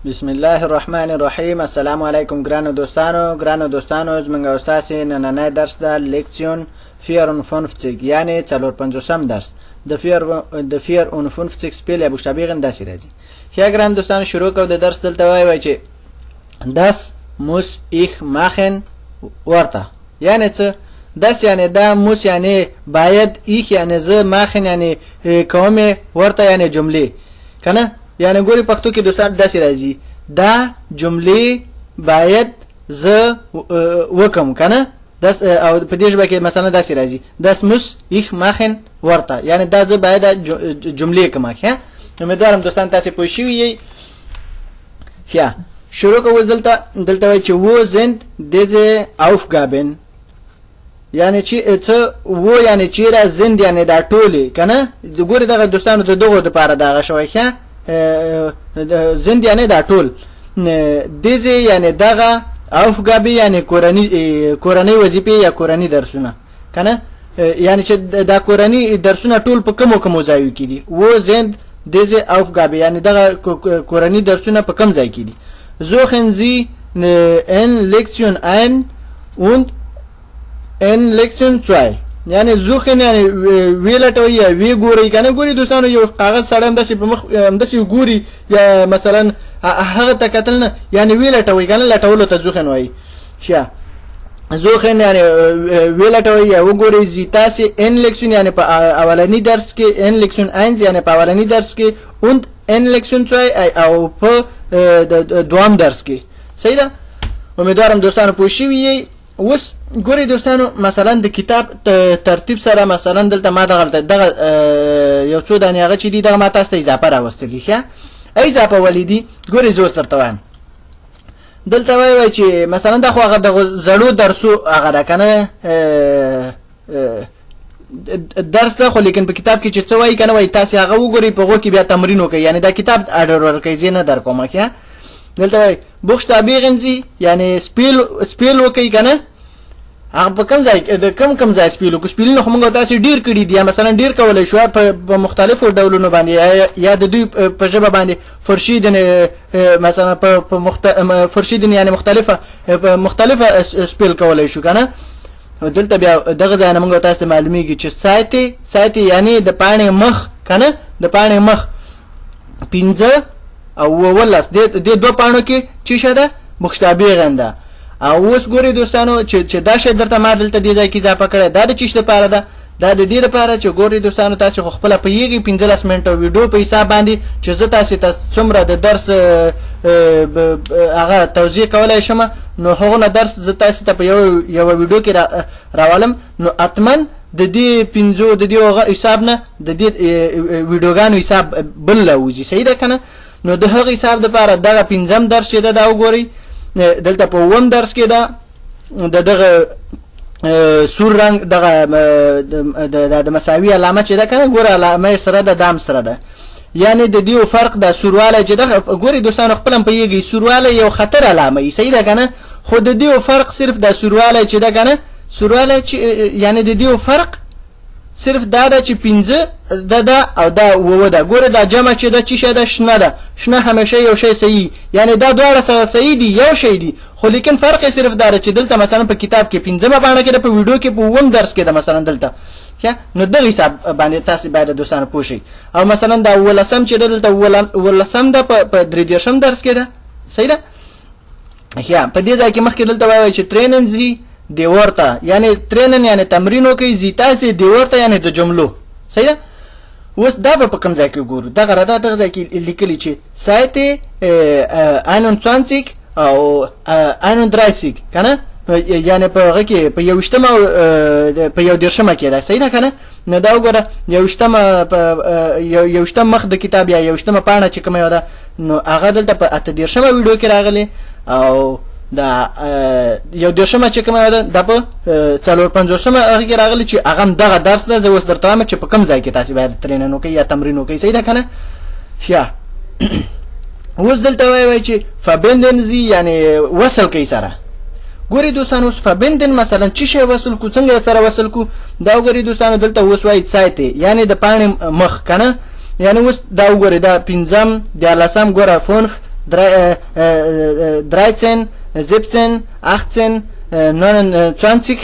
بسم الله الرحمن الرحیم. السلام علیکم ګرانو دوستانو. ګرانو دوستانو، زمونږ او ستاسې نننی درس ده Lektion 54، یعنی 54 درس. د 54 Spiel یا Buchstabieren داسې راځي. ښه ګران دوستانو، شروع کو د درس. دلته وایي چې das muss ich machen ورته، یعنی څه؟ das یعنی دا، muss یعنی باید، ich یعنی زه، machen یعنی کوم، ورته یعنی جملې کنه. یعنی ګوري، پښتو کې دوستان داسې راځي: دا جملې باید زه وکم کنه. das او په دې ژبه کې مثلا داسې راځي: das muss ich machen ورته، یعنی دا زه باید جملې کوم. ښه، امیدوارم دوستان تاسو پوه شوي یئ. ښه، شروع کوو. دلته وایي چې wo sind diese Aufgaben؟ یعنی چې څه؟ wo یعنی چیرې، sind یعنی دا ټولې کنه. ګوري، دغه دوستانو د دغو دپاره دغه شوی. ښه، sind یعنی دا ټول، diese یعنی دغه، Aufgabe یعنی کورنۍ وظیفې یا کورني درسونه کنه. یعنی چې دا کورني درسونه ټول په کومو کومو ځایو کې دي؟ wo sind diese Aufgabe؟ یعنی دغه کورني درسونه په کوم ځای کې دي؟ suchen Sie in Lektion 1 und in Lektion 2. یعنی suchen یعنی وی لټوي یا وی ګوري کنه. ګوري دوستانو، یو کاغذ سړی همداسې په مخ همداسې ګوري یا مثلا هغه ته کتل نه، یعنی وی لټوي کنه، لټولو ته suchen وایي. ښه، suchen یعنی وی لټوي یا وګورئ، Sie تاسې، in Lektion یعنی په اولني درس کې، in Lektion 1 یعنی په اولني درس کې، und in Lektion 2 او په دوام درس کې. صحیح ده؟ امیدوارم دوستانو پوه شوي یئ. اوس ګورئ دوستانو، مثلا د کتاب ترتیب سره، مثلا دلته ما دغلته دغه یو څو دانې هغه چې دي، دغه ما تاسو ته اضافه راوستلي. ښه، اضافه ولې دي؟ ګورئ، زه اوس درته وایم. دلته وایي چې مثلا دا خو هغه د زړو درسو هغه ده که نه، درس ده، خو لیکن په کتاب کې چې څه وایي کنه، وایي تاسې هغه وګورئ، په هغو کې بیا تمرین وکړئ، یعنی دا کتاب اډر ورکوي، زه نه در کوم. ښه، دلته وایي buchstabieren Sie، یعنی Spiel وکړئ که نه. هغه په کوم ځای، د کوم کوم ځای Spiel وکړو؟ Spiel ونه خو موږ تاسې ډیر کړي دي، مثلا ډیر کولی شو په مختلفو ډولونو باندې یا د دوی په ژبه باندې verschiedene، مثلا په verschiedene یعنی مختلفه، په مختلفه Spiel کولی شو که نه. دلته بیا دغه ځای نه موږ تاسو ته معلومیږي چې Seite یعنی د پاڼې مخ که نه، د پاڼې مخ 5 او 17، د دوه پاڼو کې چې شه ده، buchstabieren ده. او اوس ګوري دوستانو، چې دا شی درته ما دلته دې ځای کې اضافه کړی، دا د چیش لپاره ده؟ دا د دې لپاره چې ګوري دوستانو، تاسو خو خپله پوهېږئ، 15 منټه ویډیو په حساب باندې چې زه تاسې ته څومره د درس هغه توضیح کولی شم، نو هغه نه درس زه تاسې ته په یو یوه ویډیو کې راولم، نو حتما د دې پنځو د دې هغه حساب نه د دې ویډیوګانو حساب بل راوځي. صحیح ده که نه؟ نو د هغه حساب دپاره دغه پنځم درس چې ده، دا وګورئ، دلته په اووم درس کې ده، د دغه سور رنګ دغه د مساوي علامه چې ده کنه، ګوره، علامه سره ده، دام سره ده، یعنی د دیو فرق د سوروالی چې ده. ګوري دوستانو، خپل هم پوهېږي، سوروالی یو خطر علامه وي، صحیح ده که نه؟ خو د دیو فرق صرف د سوروالی چې ده کنه، سوروالی چې، یعنی د دیو فرق صرف دا ده چې پنځه ده ده او دا اووه ده. ګوره، دا جمع چې ده، چې شی ده؟ شنه ده. شنه همیشه یو شی صحیح، یعنی دا دواړه سره صحیح دي، یو شی دي، خو لیکن فرق یې صرف دا ده چې دلته مثلا په کتاب کې پنځمه پاڼه کې ده، په ویډیو کې په اووم درس کې ده مثلا دلته. ښه، نو دغه حساب باندې تاسې باید دوستانو پوه شئ. او مثلا دا اوولسم چې ده، دلته اوولسم ده، په 33 درس کې ده. صحیح ده؟ ښه، په دې ځای کې مخکې دلته وایي چې trainieren Sie die Wörter، یعنی trainieren یعنی تمرین وکړئ، Sie تاسې، die Wörter یعنی د جملو. صحیح ده؟ اوس دا به په کوم ځای کې وګورو؟ دغه را ده، دغه ځای کې لیکلي چې Seite 21 او 31 که نه، یعنی په هغه کې په 21مه او په 31مه کې ده. صحیح ده که نه؟ نو دا وګوره، 21مه، په 21م مخ د کتاب یا 21مه پاڼه چې کومه ده، نو هغه دلته په 38مه ویډیو کې راغلی، او دا 31مه چې کومه ده، دا په 54مه هغه کې راغلی چې هغه هم دغه درس ده. زه اوس درته وایم چې په کوم ځای کې تاسې باید trainieren وکړئ یا تمرین وکړئ. صحیح ده که نه؟ ښه، اوس دلته وایي چې verbinden Sie، یعنی وصل کوي سره. ګوري دوستانو، اوس verbinden مثلا چې شی وصل کو، څنګه سره وصل کو؟ دا وګورئ دوستانو، دلته اوس وایي Seite یعنی د پاڼې مخ کنه. یعنی اوس دا وګورئ، دا پنځم، 13م، ګوره، fünf 13، 17، 18، 29،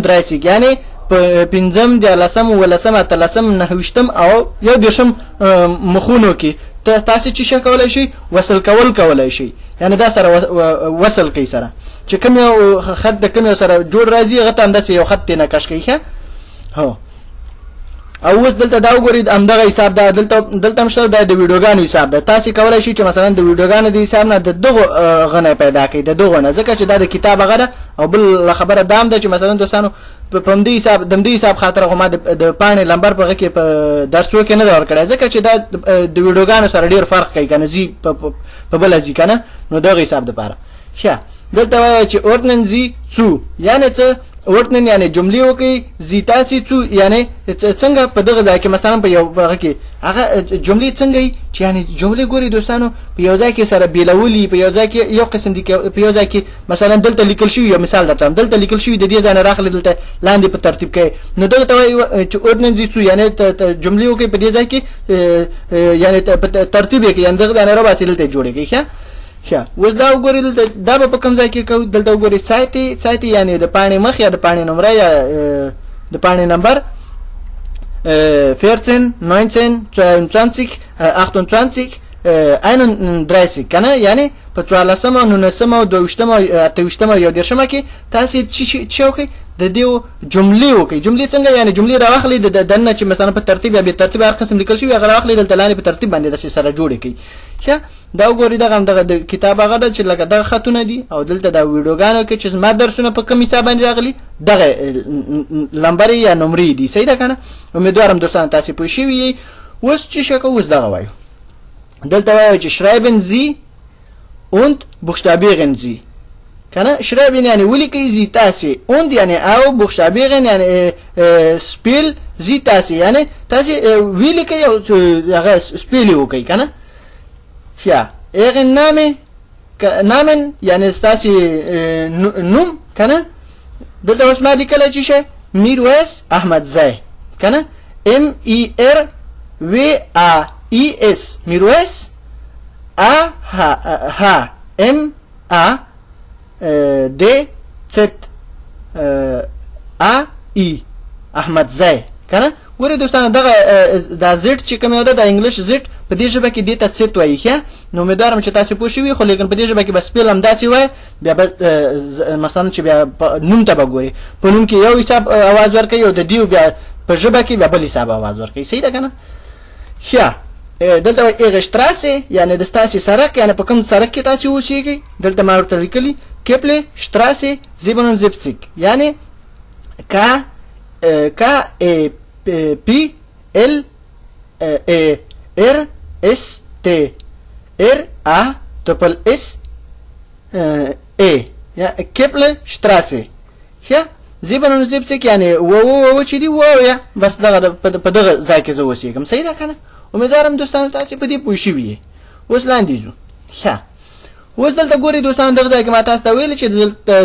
31، یعنی په پنځم، 13م، 17م، 18م، 29م او 31م مخونو کې تاسو چې شي کولای شئ وصل کول کولای شئ. یعنی دا سره وصل کوي سره چې کوم یو خط د کوم یو سره جوړ راځي هغه ته همداسې یو خط ترې کش کوي. ښه هو، او اوس دلته دا وګورئ، همدغه حساب دا دلته هم شته، دا د ویډیوګانو حساب ده. تاسې کولای شئ چې مثلا د ویډیوګانو د حساب نه د دغو غنی پیدا کړئ، د دغو نه، ځکه چې دا د کتاب هغه ده. او بل خبره دا هم ده چې مثلا دوستانو په همدې حساب د همدې حساب خاطر خو ما د پاڼې لمبر په هغه کې په درسو کې نه ده ورکړی، ځکه چې دا د ویډیوګانو سره ډېر فرق کوي که نه، ځي په بله ځي که نه، نو دغه حساب دپاره. ښه، دلته وایي چې ordnen Sie zu، یعنې څه؟ ordnen یعنې جملې وکړئ، Sie تاسې، zu یعنې څنګه په دغه ځای کې مثلا په یو هغه کې هغه جملې څنګه وي چې یعنې جملې ګورئ دوستانو په یو ځای کې سره بېلولي، په یو ځای کې یو قسم دي، په یو ځای کې مثلا دلته لیکل شوي، یو مثال درته وایم، دلته لیکل شوي د دې ځای نه راخلي دلته لاندې په ترتیب کوي، نو دلته وایي چې ordnen Sie zu یعنې جملې وکړئ په دې ځای کې، یعنې په ترتیب یې کوي، یعنې دغه ځای نه راباسي دلته یې جوړې کوي. ښه ښه، اوس دا وګورئ دلته دا به په کوم ځای کې کوو؟ دلته وګورئ Seite، Seite یعنې د پاڼې مخ یا د پاڼې نمره یا د پاڼې نمبر 14، 19، 22، 28، 31 که نه، یعنې په 14مه، 19مه، 22مه، 28مه، 31مه کې تاسې څه وکړئ؟ د دې جملې وکړئ. جملې څنګه؟ یعنې جملې راواخلئ د دننه چې مثلا په ترتیب یا بې ترتیب هر قسم لیکل شوي هغه راواخلئ دلته لاندې په ترتیب باندې داسې سره جوړې کړئ. ښه، دا وګورئ دغه هم دغه د کتاب هغه ده چې لکه دغه خطونه دي، او دلته دا ویډیوګانو کې چې زما درسونه په کوم حساب باندې راغلي دغه لمبرې یا نمرې دي. صحیح ده که نه؟ امیدوارم دوستان تاسې پوه شوي یئ. اوس چې څه کوو؟ اوس دغه وایو، دلته وایو چې schreiben Sie und buchstabieren Sie که نه. schreiben یعنې ولیکئ، Sie تاسې، und یعنې او، buchstabieren یعنې spell، Sie تاسې یعنې تاسې ولیکئ او هغه spell یې وکړئ که نه. ښه، Ihren Name، Namen یعنې ستاسې نوم که نه. دلته اوس ما لیکلی چې شی میرویس احمدزی که نه، M E R W A E S، میرویس A H H M A D Z A I، احمدزی که نه. ګورئ دوستانو دغه دا Z چې کوم یو ده، دا English Z په دې ژبه کې دې ته Z وایي. ښه، نو امیدوارم چې تاسې پوه شوي، خو لیکن په دې ژبه کې به spell همداسې وایي، بیا به مثلا چې بیا نوم ته به ګوري، په نوم کې یو حساب اواز ورکوي او د دیو بیا په ژبه کې بیا بل حساب اواز ورکوي. صحیح ده که نه؟ ښه، دلته وایي Ihre Straße یعنې د ستاسې سړک، یعنې په کوم سړک کې تاسې اوسېږئ. دلته ما ورته لیکلي Kepler Straße 77، یعنې K K E P L E R S T R A Doppel S E، یا Kepler Straße. ښه، 77 یعنې اووه اووه اووه چې دي اووه یا بس دغه په دغه ځای کې زه اوسېږم. صحیح ده که نه؟ امیدوارم دوستانو تاسې په دې پوه شوي یئ. اوس لاندې ځو. ښه، اوس دلته ګورئ دوستانو دغه ځای کې ما تاسو ته ویل چې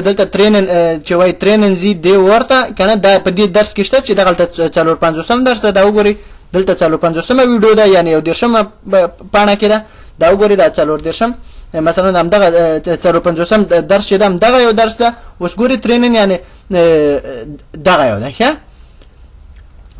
دلته trennen چې وایي trennen Sie die Wörter که نه، دا په دې درس کې شته چې دغلته 54م درس ده. دا وګورئ دلته 54مه ویډیو ده، یعنې 31مه پاڼه کې ده. دا وګورئ دا 34م مثلا همدغه 54م درس چې ده همدغه یو درس ده. اوس ګورئ trennen یعنې دغه یو ده. ښه،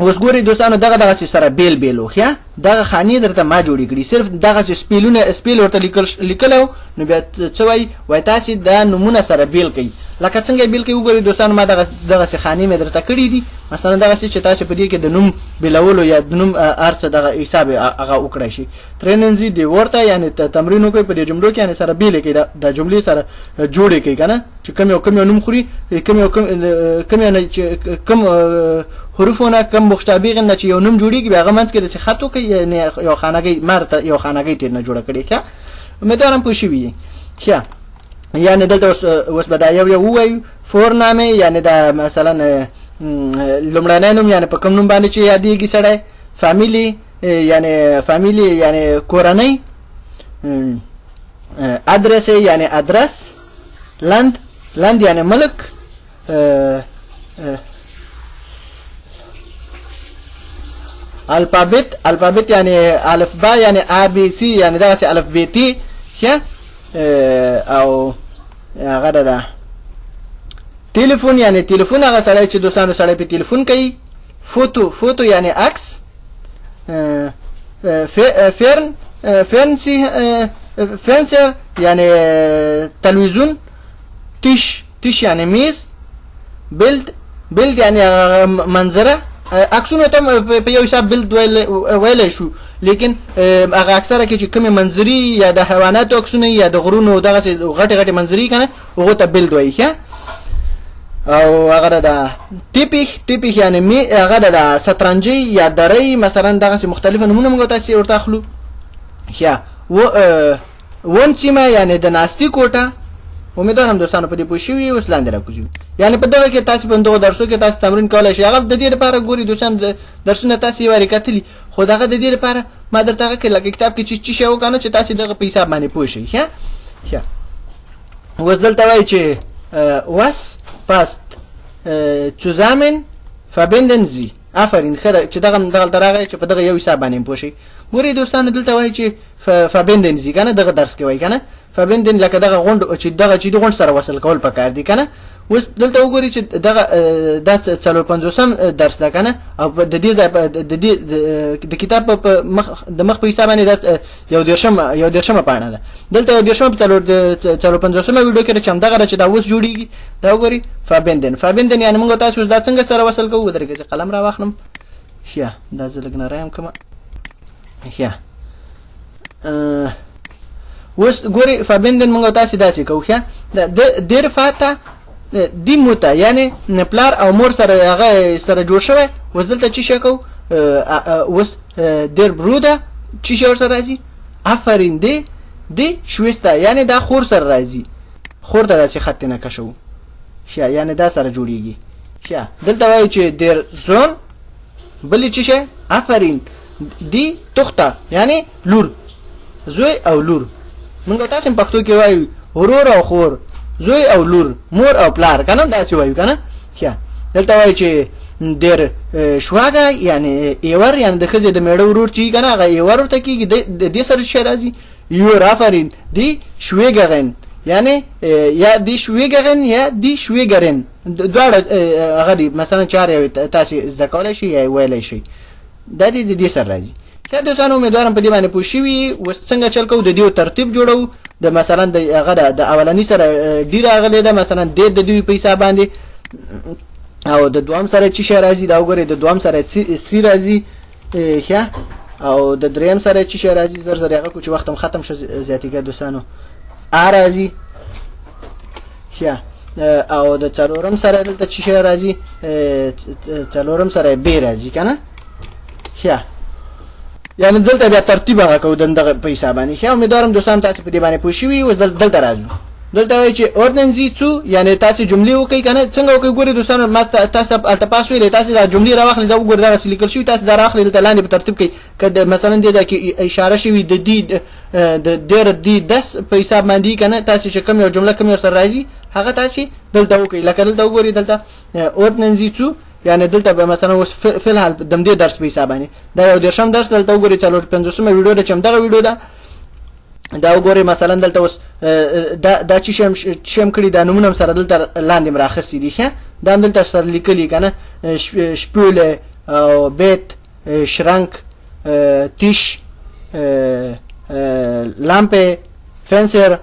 اوس ګورئ دوستانو دغه دغسې سره بېل بېل و. ښه، دغه خانې درته ما جوړې کړي، صرف دغسې spell ونه spell ورته لیکلی و. نو بیا څه وایي؟ وایي تاسې دا نومونه سره بېل کړئ. لکه څنګه یې بېل کړئ؟ وګورئ دوستانو ما دغسې خانې مې درته کړي دي، مثلا دغسې چې تاسې په دې کې د نوم بېلولو یا د نوم هر څه دغه حساب هغه وکړای شي. trennen Sie die Wörter یعنې تمرین وکړئ په دې جملو کې، یعنې سره بېلې کړئ، دا جملې سره جوړې کړئ که نه، چې کوم یو کوم یو نوم خوري، کوم یو کوم، کوم یو نه چې کوم حروفونه کوم Buchstabieren نه چې یو نوم جوړېږي، بیا هغه منځ کې داسې خط وکړئ، یعنې یو خانګۍ ما درته یو خانګۍ ترې نه جوړه کړې. ښه، امیدوارم پوه شوي یئ. ښه، یعنې دلته اوس به دا یو یو ووایو. Vorname یعنې دا مثلا لومړنی نوم، یعنې په کوم نوم باندې چې یادېږي سړی. Familie یعنې Familie یعنې کورنۍ. Adresse یعنې ادرس. Land، Land یعنې ملک. Alphabet، Alphabet یعنې الف با، یعنې A B C، یعنې دغسې الف ب ت. ښه او هغه ده تلیفون یعنی تلیفون هغه سړی چې دوستانو سړی په تلیفون کوي. فوتو فوتو یعنی عکس. فرن فرنسی فنسر یعنی تلویزیون. تیش تیش یعنی میز. بلد بلد یعنی منظره. عکسونو ته په یو حساب بلد ویلی شو، لیکن هغه اکثره کې چې کومې منظري یا د حیواناتو عکسونه یا د غرونو دغسې غټې غټې منظري که نه هغو ته بلد وایي. ښه او هغه ده تیپیخ تیپیخ یعنی می هغه ده سترنجۍ یا درۍ مثلا دغسې مختلفو نومونه موږ تاسې ورته اخلو. ښه ونسیمه یعنی د ناستي کوټه. امیدوارم دوستانو په دې پوه شوي. اوس لاندې راکوزیو، یعنی په دغه کې تاسې په دغو درسو کې تاسې تمرین کولی شئ. هغه د دې لپاره ګوري دوستان درسونه تاسې یې وارې کتلي، خو دغه د دې لپاره ما درته هغه کې لکه کتاب کې چې څه شی وکړه چې تاسې دغه په حساب باندې پوه شئ. ښه ښه اوس دلته وایي چې was passt zusammen verbinden Sie. آفرین، ښه ده چې دغه دغلته راغی چې په دغه یو حساب باندې پوه شئ. ګورئ دوستانو دلته وایي چې verbinden Sie که نه دغه درس کې وایي که نه verbinden لکه دغه غونډ چې دغه چې د غونډ سره وصل کول پکار دي که نه. اوس دلته وګورئ چې دغه دا 54 درس ده که نه، او د دې ځای د دې د کتاب په مخ د مخ په حساب باندې دا یو دېرشمه پاڼه ده. دلته یو دېرشمه په 54 ویډیو کې چې همدغه ده چې دا اوس جوړېږي. دا وګورئ verbinden verbinden یعنې موږ تاسو اوس دا څنګه سره وصل کوو. ودرېږئ زه قلم راواخلم. ښه دا زه لږ نری هم کړم. ښه اوس ګورئ verbinden موږ تاسې داسې کوو. ښه د der Vater die Mutter یعنی پلار او مور سره هغه سره جوړ شوی. اوس دلته څه شی کوو؟ اوس der Bruder څه شی ورسره راځي؟ آفرین die die Schwester یعنی دا خور سره راځي، خور ته داسې خط نه کشوو. ښه یعنی دا سره جوړیږي. ښه دلته وایو چې der Sohn بلې څه شی؟ آفرین die Tochter یعنی لور، زوی او لور. موږ تاسې هم پښتو کې وایو ورور او خور، زوی او لور، مور او پلار که نه داسې وایو که نه. ښه دلته وایو چې der Schwager یعنی ایور یعنی د ښځې د مېړه ورور چې که نه هغه ایور ورته کېږي. د دې سره څه شی راځي؟ یور. آفرین die Schwägerin یعنی یا die Schwägerin یا die Schwägerin دواړه هغه دي. مثلا چې هر یو تاسې زده کولی شئ یا یې ویلی شئ، دا دې د دې سره راځي. ښه دوستانو امیدوارم په دې باندې پوه شوي. اوس څنګه چل کوو؟ د دې ترتیب جوړوو. د مثلا د هغه د اولني سره die راغلې ده، مثلا د د دوی په حساب باندې، او د دوهم سره څه شی راځي؟ دا وګورئ د دوهم سره sie راځي. ښه او د دریم سره څه شی راځي؟ زر زر هغه کو چې وخت هم ختم شو زیاتېږي دوستانو. ا راځي. ښه او د څلورم سره دلته څه شی راځي؟ څلورم سره ب راځي که نه. ښه یعنی دلته بیا ترتیب هغه کوو د دغه په حساب باندې. ښه امیدوارم دوستان تاسې په دې باندې پوه شوي. اوس دلته راځو. دلته وایي چې ordnen Sie zu یعنی تاسې جملې وکړئ که نه. څنګه وکړئ؟ ګورئ دوستانو ما تاسو ته هلته پاس ویلې، تاسې دا جملې راواخلئ، دا وګورئ دغسې لیکل شوي، تاسې دا راواخلئ دلته لاندې په ترتیب کړئ. که د مثلا دې ځای کې اشاره شوي د die د der die das په حساب باندې که نه، تاسې چې کوم یو جمله کوم یو سره راځي هغه تاسې دلته وکړئ. لکه دلته وګورئ دلته ordnen Sie zu یعنی دلته به مثلا اوس فی الحال د همدې درس په حساب باندې دا یو دېرشم درس دلته وګورئ 54 ویډیو ده چې همدغه ویډیو ده. دا وګورئ مثلا دلته اوس دا چې شی هم کړي دا نومونه هم سره دلته لاندې هم راخیستي دي. ښه دا هم دلته سره لیکلي که نه، Spüle او Bett، Schrank، Tisch، Lampe، Fenster،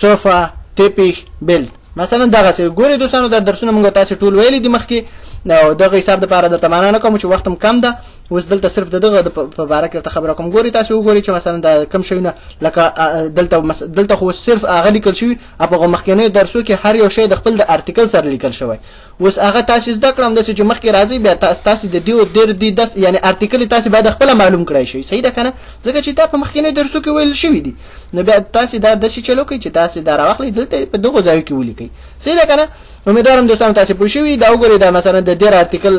Sofa، Teppich، Bild مثلا دغسې. ګورئ دوستانو دا درسونه موږ تاسې ټول ویلي دي مخکې، او دغه حساب دپاره درته معنا نه کوم چې وخت هم کم ده. اوس دلته صرف د دغه په باره کې درته خبره کوم. ګورئ تاسې وګورئ چې مثلا دا کوم شیونه لکه دلته دلته خو صرف هغه لیکل شوي، او په مخکینیو درسو کې هر یو شی د خپل د Artikel سره لیکل شوی. اوس هغه تاسې زده کړم داسې چې مخکې راځئ بیا تاسې د دیو der die das یعنی Artikel تاسې باید خپله معلوم کړای شئ. صحیح ده که نه؟ ځکه چې دا په مخکینیو درسو کې ویل شوي دي. نو بیا تاسې دا داسې چل وکړئ چې تاسې دا راواخلئ دلته په دغو ځایو کې ولیکئ. صحیح ده که نه؟ امیدوارم دوستان تاسې پوه شوي. دا وګورئ دا مثلا د der Artikel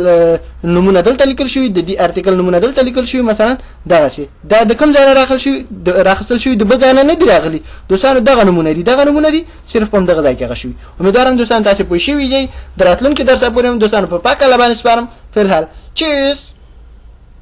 نومونه دلته لیکل شوي، د die Artikel نومونه دلته لیکل شوي. مثلا دغسې دا د کوم ځای نه راخیستل شوي، د بل ځای نه نه دي راغلي دوستانو. دغه نومونه دي، دغه نومونه دي صرف په همدغه ځای کې هغه شوي. امیدوارم دوستان تاسې پوه شوي یئ. د راتلونکي درس پورې هم دوستانو په پاکه الله باندې سپارم. فی الحال tschüss.